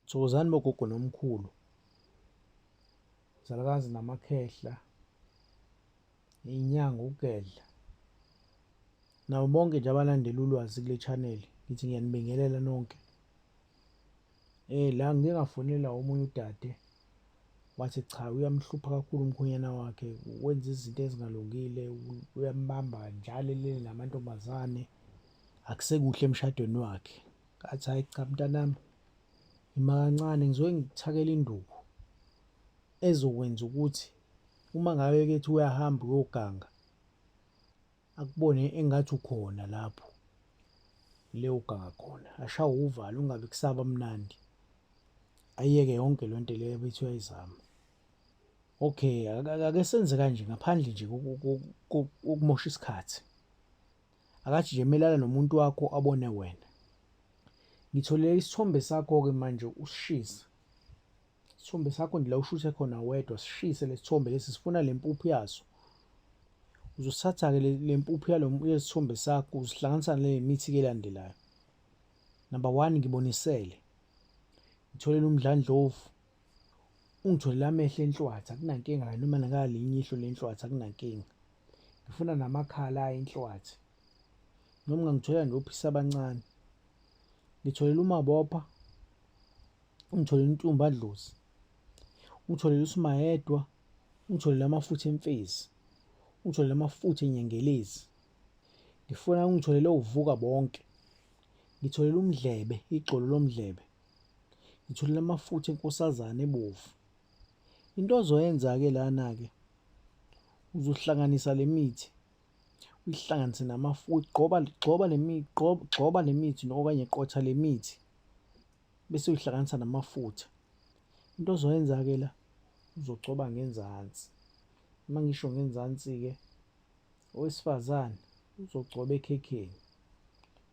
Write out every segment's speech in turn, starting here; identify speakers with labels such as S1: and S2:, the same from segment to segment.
S1: Thokozani bogogo nomkhulu, zalukazi namakhehla, inyanga uGedla, nabo bonke nje abalandela ulwazi kule channel, ngithi ngiyanibingelela nonke. La ngike ngafonela omunye udade wathi cha uyamhlupha kakhulu umkhwenyana wakhe, wenza izinto ezingalungile, uyambamba njalo elele namantombazane, akusekuhle emshadweni wakhe. Ngathi hhayi cha mntanami, ima kancane ngizoke ngikuthakele induku ezokwenza ukuthi uma ngabe kethi uyahamba uyoganga, akubone engathi ukhona lapho le uganga khona, ashawe uvalo kungabe kusaba mnandi, ayiyeke yonke le nto leyo abethi uyayizama. Okay, ake senze kanje ngaphandle nje kokumosha isikhathi. Akathi nje melana nomuntu wakho abone wena. Ngitholele isithombe sakho-ke manje usishise. Isithombe sakho nje la ushuthe khona wedwa sishise lesithombe lesi sifuna le mpuphu yaso. Uzosithatha-ke le mpuphu yalesithombe sakho uzihlanganisa nale mithi-ke elandelayo. Number one, ngibonisele. Ngitholele umdlandlovu, ungitholele amehlo enhlwathi akunankinga kanye noma nakalinye ihlo lenhlwathi akunankinga. Ngifuna namakhala ayinhlwathi. Noma ungangitholela nje ophisi abancane. Ngitholele umabopha, ungitholele intumbadlozi, ungitholele usimayedwa, ungitholele amafutha emfezi, ungitholele amafutha enyengelezi. Ngifuna ungitholele ovuka bonke. Ngitholele umdlebe, igxolo lomdlebe. Ngitholele amafutha enkosazane ebovu. Into ozoyenza-ke lana-ke, uzohlanganisa le mithi, uyihlanganise namafutha, gqoba, gxoba le gxoba le mithi okanye qotha le mithi bese uyihlanganisa namafutha. Into ozoyenza-ke la, uzogcoba ngenzansi. Uma ngisho ngenzansi-ke, owesifazane uzogcoba ekhekheni,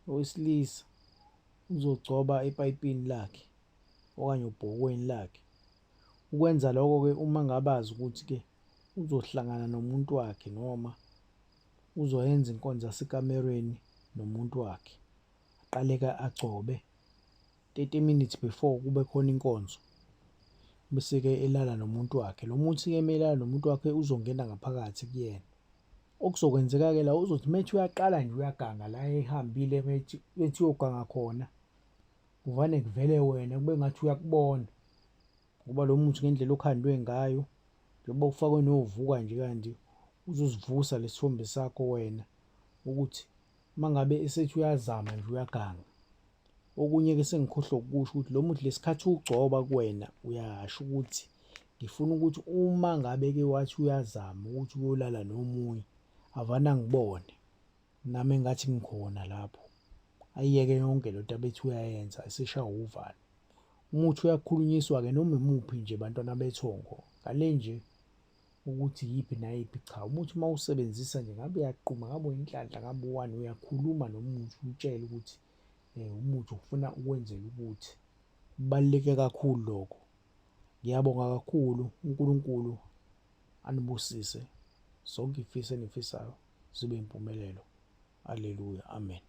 S1: owesilisa uzogcoba epayipini lakhe okanye obhokweni lakhe. Ukwenza lokho-ke uma ngabe azi ukuthi-ke uzohlangana nomuntu wakhe noma uzoyenza inkonzo yasekamerweni nomuntu wakhe. Aqale-ke agcobe 30 minutes before kube khona inkonzo bese-ke elala nomuntu wakhe. Lo muthi-ke uma elala nomuntu wakhe uzongena ngaphakathi kuyena. Okuzokwenzeka-ke la uzothi uma ethi uyaqala nje uyaganga la ehambile ethi uyoganga khona, kuvane kuvele wena kube ngathi uyakubona ngoba lo muthi ngendlela okhandwe ngayo njengoba ufakwe novuka nje kanje uzozivusa lesithombe sakho wena ukuthi uma ngabe esethi uyazama nje uyaganga. Okunye-ke sengikhohlwa ukusho ukuthi lo muthi lesikhathi uwugcoba kuwena uyasho ukuthi ngifuna ukuthi uma ngabe-ke wathi uyazama ukuthi uyolala nomunye avane angibone nami engathi ngikhona lapho. Ayiyeke yonke lento abethi uyayenza eseshawa uvalo. Umuthi uyakhulunyiswa-ke noma imuphi nje bantwana bethongo ngale nje ukuthi yiphi nayiphi cha umuthi uma usebenzisa nje ngabe uyaquma ngabe uyinhlanhla ngabe uwani uyakhuluma nomuthi utshele ukuthi umuthi ufuna ukwenzela ukuthi. Kubaluleke kakhulu lokho. Ngiyabonga kakhulu uNkulunkulu anibusise zonke izifiso enizifisayo zibe impumelelo. Haleluya, amen.